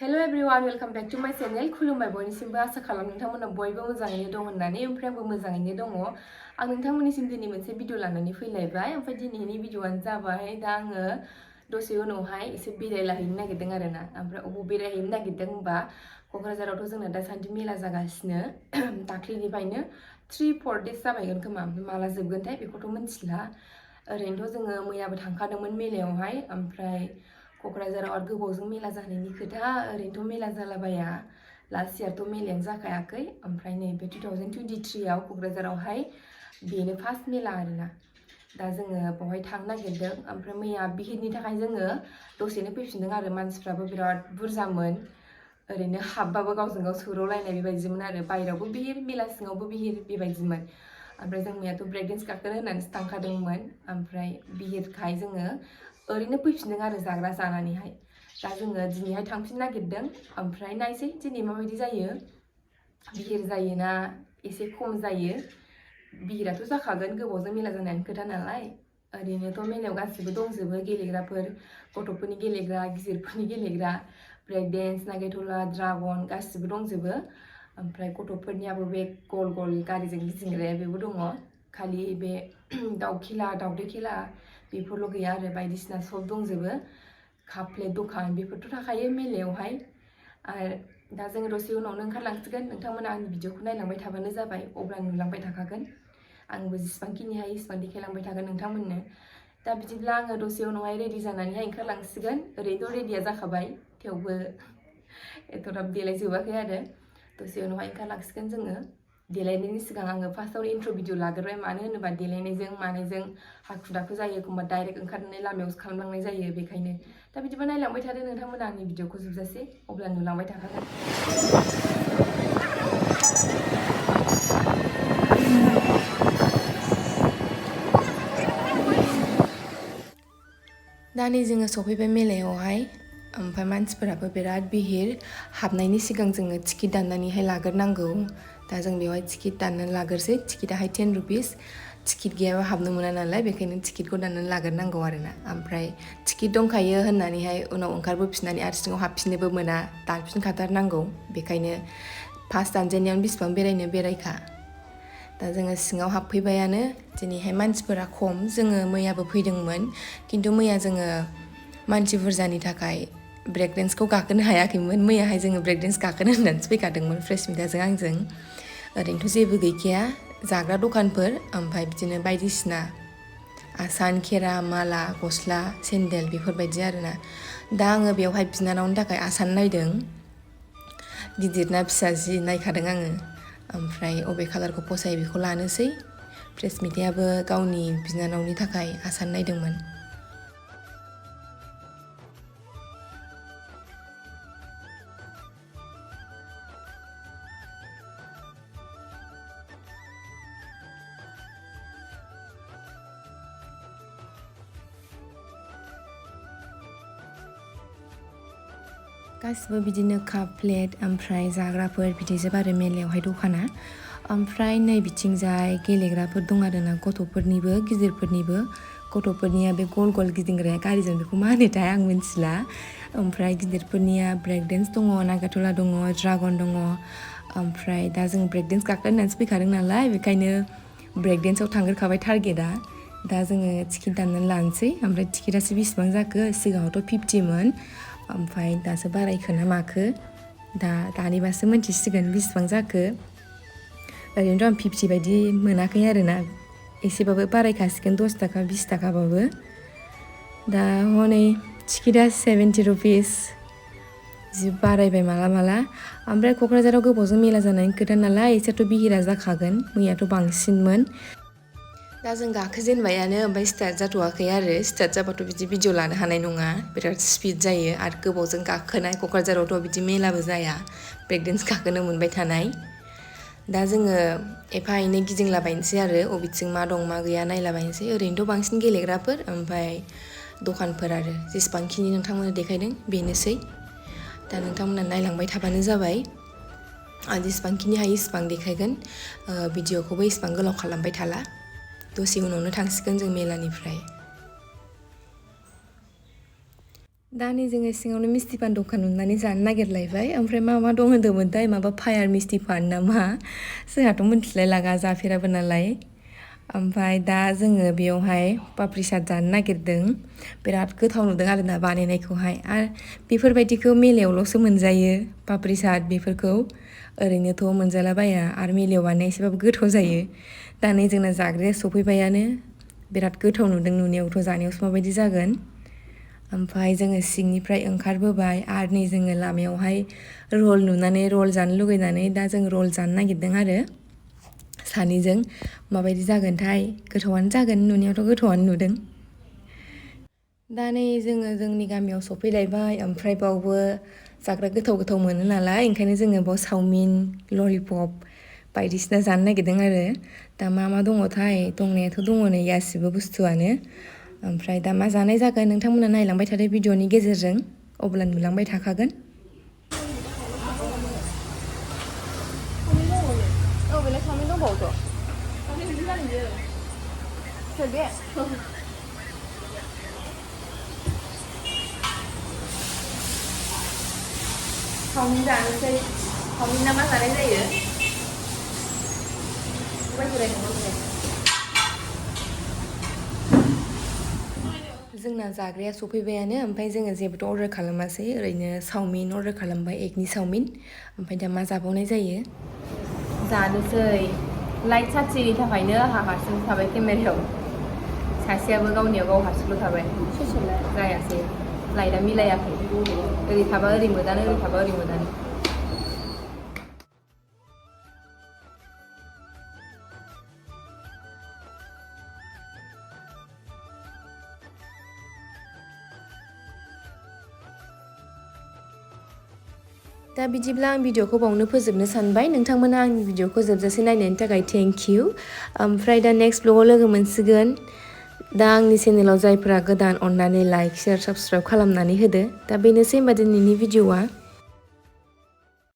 Hello everyone, welcome back to my channel. खुलुमबाय बयनिसिमबो आसा खालाम नोंथांमोना बयबो मोजाङैनो दं होननानै ओमफ्राय आंबो मोजाङैनो दङ। आं नोंथांमोननिसिम दिनै मोनसे भिडिअ लानानै फैलायबाय। ओमफ्राय दिनैनि भिडिअआनो जाबाय दा आङो दसे उनावहाय एसे बेरायलाहैनो नागिरदों आरोना। ओमफ्राय अबाव बेरायहैनो नागिरदों होनबा क'क्राझारावथ' जोंना दासान्दि मेला जागासिनो। दाख्लिनिफ्रायनो 3-4 days जाबायगोन खोमा, माला जोबगोनथाय बेखौथ' मिन्थिला। ओरैनोथ' जोङो मैयाबो थांखादोंमोन मेलायावहाय। ओमफ्राय क'क्राझाराव आरो गोबावजों मेला जानायनि खोथा, ओरैनोथ' मेला जालाबाया। लास्ट इयारथ' मेलायानो जाखायाखै। ओमफ्राय नैबे 2023आव क'क्राझारावहाय बेनो फार्स्ट मेला आरोना। दा जोङो बेवहाय थांनो नागिरदों। ओमफ्राय मैया बिहिरनि थाखाय जोङो दसेनो फैफिनदों आरो मानसिफ्राबो बिराद बुरजामोन। ओरैनो हाबबाबो गावजों गाव सौदावलायनाय बेबायदिमोन आरो, बायहेरायावबो बिहिर मेला सिङावबो बिहिर बेबायदिमोन। ओमफ्राय जों मैयाथ' ब्रेक डेन्स गाखोनो होननानैसो थांखादोंमोन। ओमफ्राय बिहिरखाय जोङो ओरैनो फैफिनदों आरो जाग्रा जानानैहाय। दा जोङो दिनैहाय थांफिननो नागिरदों। ओमफ्राय नायसै दिनै माबायदि जायो, बिहिर जायोना एसे खम जायो। बिहिराथ' जाखागोन, गोबावजों मेला जानायनि खोथा नालाय। ओरैनोथ' मेलायाव गासिबो दंजोबो गेलेग्राफोर, गथ'फोरनि गेलेग्रा, गिदिरफोरनि गेलेग्रा, ब्रेक डेन्स, नागेरथला, ड्रागन गासिबो दंजोबो। ओमफ्राय गथ'फोरनियाबो बे गल गल गारिजों गिदिंग्राया बेबो दङ। खालि बे दाउ खेला, दाउदै खेला बेफोरल' गैया आरो, बायदिसिना सब दंजोबो। काप प्लेट दखान बेफोरथ' थाखायो मेलायावहाय। आरो दा जों दसे उनावनो ओंखारलांसिगोन। नोंथांमोना आंनि भिडिअखौ नायलांबाय थाबानो जाबाय, अब्ला नुलांबाय थाखागोन। आंबो जेसेबांखिनि हायो एसेबां देखायलांबाय थागोन नोंथांमोननो। दा बिदिब्ला आङो दसे उनावहाय रेडि जानानैहाय ओंखारलांसिगोन। ओरैनोथ' रेडिया जाखाबाय, थेवबो एथ'ग्राब देलायजोबाखै आरो। दसे उनावहाय ओंखारलांसिगोन जोङो। देलायनायनि सिगां आङो फार्स्टआवनो इन्ट्र' भिडिअ लाग्रोबाय, मानो होनोबा देलायनायजों मानायजों हाखु दाखु जायो, एखमबा डाइरेक्ट ओंखारनानै लामायावसो खालामलांनाय जायो, बेखायनो। दा बिदिबा नायलांबाय थादो नोंथांमोना आंनि भिडिअखौ जोबजासे, अब्ला नुलांबाय थाखागोन। दा नै जोङो सफैबाय मेलायावहाय। ओमफ्राय मानसिफोराबो बिराद बिहिर। हाबनायनि सिगां जोङो टिकेट दाननानैहाय लाग्रोनांगौ। दा जों बेवहाय टिकेट दाननानै लाग्रोसै। टिकेटाहाय 10 रुपिस। टिकेट गैयाबा हाबनो मोना नालाय, बेखायनो टिकेटखौ दाननानै लाग्रोनांगौ आरोना। ओमफ्राय टिकेट दंखायो होननानैहाय उनाव ओंखारबोफिननानै आरो सिङाव हाबफिननोबो मोना, दानफिनखाथारनांगौ। बेखायनो फार्स्ट दानजेननायावनो बेसेबां बेरायनो बेरायखा। दा जोङो सिङाव हाबफैबायानो। दिनैहाय मानसिफोरा खम, जोङो मैयाबो फैदोंमोन, खिन्थु मैया जोङो मानसि बुरजानि थाखाय ब्रेक डेन्सखौ गाखोनो हायाखैमोन। मैयाहाय जोङो ब्रेक डेन्स गाखोनो होननानैसो फैखादोंमोन फ्रेसमिताजों आंजों। ओरैनोथ' जेबो गैखाया, जाग्रा दखानफोर, ओमफ्राय बिदिनो बायदिसिना आसान, खेरा, माला, गस्ला, सेन्देल बेफोरबायदि आरोना। दा आङो बेवहाय बिनानावनि थाखाय आसान नायदों, गिदिरना फिसा जि नायखादों आङो। ओमफ्राय अबे कालारखौ फसायो बेखौ लानोसै। फ्रेसमितायाबो गावनि बिनानावनि थाखाय आसान नायदोंमोन। गासिबो बिदिनो काप प्लेट ओमफ्राय जाग्राफोर बिदिजोब आरो मेलायावहाय दखाना। ओमफ्राय नै बिथिंजाय गेलेग्राफोर दं आरोना, गथ'फोरनिबो गिदिरफोरनिबो। गथ'फोरनिया बे गल गल गिदिंग्राया गारिजों, बेखौ मा होनोथाय आं मिन्थिला। ओमफ्राय गिदिरफोरनिया ब्रेक डेन्स दङ, नागारटला दङ, ड्रागन दङ। ओमफ्राय दा जों ब्रेक डेन्स गाखोनो होननानैसो फैखादों नालाय, बेखायनो ब्रेक डेन्सआव थांग्रोखाबाय टारगेटआ। दा जोङो टिकेट दाननानै लानोसै। ओमफ्राय टिकेटासो बेसेबां जाखो, सिगाङावथ' 50मोन, ओमफ्राय दासो बारायखो ना माखो, दानिबासो मिन्थिसिगोन बेसेबां जाखो। ओरैनोथ' आं 50 बायदि मोनाखै आरोना, एसेबाबो बारायखासिगोन, 10 थाखा 20 थाखाबाबो। दा हनै टिकेटा 70 रुपिस, जि बारायबाय माला माला। ओमफ्राय क'क्राझाराव गोबावजों मेला जानायनि खोथा नालाय, एसेथ' बिहिरा जाखागोन, मैयाथ' बांसिनमोन। दा जों गाखोजेनबायानो, ओमफ्राय स्टार्ट जाथ'वाखै आरो। स्टार्ट जाबाथ' बिदि भिडिअ लानो हानाय नङा, बिराद स्पिड जायो। आरो गोबावजों गाखोनाय, क'क्राझारावथ' बिदि मेलाबो जाया ब्रेक डेन्स गाखोनो मोनबाय थानाय। दा जोङो एफा एनै गिदिंलाबायनोसै आरो, अबेथिं मा दं मा गैया नायलाबायनोसै। ओरैनोथ' बांसिन गेलेग्राफोर ओमफ्राय दखानफोर आरो, जेसेबांखिनि नोंथांमोननो देखायदों बेनोसै। दा नोंथांमोना नायलांबाय थाबानो जाबाय। आं जेसेबांखिनि हायो एसेबां देखायगोन। भिडिअखौबो एसेबां गोलाव खालामबाय थाला, दसे उनावनो थांसिगोन जों मेलानिफ्राय। दा नै जोङो सिङावनो मिस्थि पान दखान नुनानै जानो नागिरलायबाय ओमफ्राय मा मा दं होन्दोंमोनथाय माबा फायार मिस्थि पान नामा जोंहाथ' मिथिलायलाङा जाफेराबो नालाय ओमफ्राय दा जोङो बेयावहाय पापरि चाट जानो नागिरदों बिराद गोथाव नुदों आरोना बानायनायखौहाय आरो बेफोरबायदिखौ मेलायावल'सो मोनजायो पापरि चाट बेफोरखौ ओरैनोथ' मोनजालाबाया आरो मेलायाव बानायनाय एसेबाबो गोथाव जायो दा नै जोंना जाग्राया सफैबायानो बिराद गोथाव नुदों नुनायावथ' जानायावसो माबायदि जागोन ओमफ्राय जोङो सिंनिफ्राय ओंखारबोबाय आरो नै जोङो लामायावहाय रल नुनानै रल जानो लुगैनानै दा जों रल जानो नागिरदों आरो सानैजों माबायदि जागोनथाय गोथावानो जागोन नुनायावथ' गोथावानो नुदों दा नै जोङो जोंनि गामियाव सफैलायबाय ओमफ्राय बावबो जाग्रा गोथाव गोथाव मोनो नालाय ओंखायनो जोङो बाव चावमिन ललिपप बायदिसिना जानो नागिरदों आरो दा मा मा दङथाय दंनायाथ' दङ नै गासिबो बुस्थुआनो ओमफ्राय दा मा जानाय जागोन नोंथांमोना नायलांबाय थादो भिडिअनि गेजेरजों अब्ला नुलांबाय थाखागोन चावमिन जानोसै चावमिन ना मा जानाय जायो जोंना जाग्राया सफैबायानो ओमफ्राय जोङो जेबोथ' अर्डार खालामासै ओरैनो चावमिन अर्डार खालामबाय एगनि चावमिन ओमफ्राय दा मा जाबावनाय जायो जानोसै लाइट साथिनि थाखायनो आंहा हारसिं थाबाय केमेरायाव सासेयाबो गावनियाव गाव हारसिंल' थाबाय जायासै लाइटआ मिलायाखै ओरै थाबा ओरै मोदानो ओरै थाबा ओरै मोदानो दा बिदिब्ला आं भिडिअखौ बावनो फोजोबनो सानबाय नोंथांमोना आंनि भिडिअखौ जोबजासे नायनायनि थाखाय थेंक इउ ओमफ्राय दा नेक्स्ट ब्लगाव लोगो मोनसिगोन दा आंनि चेनेलाव जायफोरा गोदान अननानै लाइक शेयार साबस्क्राइब खालामनानै होदो दा बेनोसै होमबा दिनैनि भिडिअआ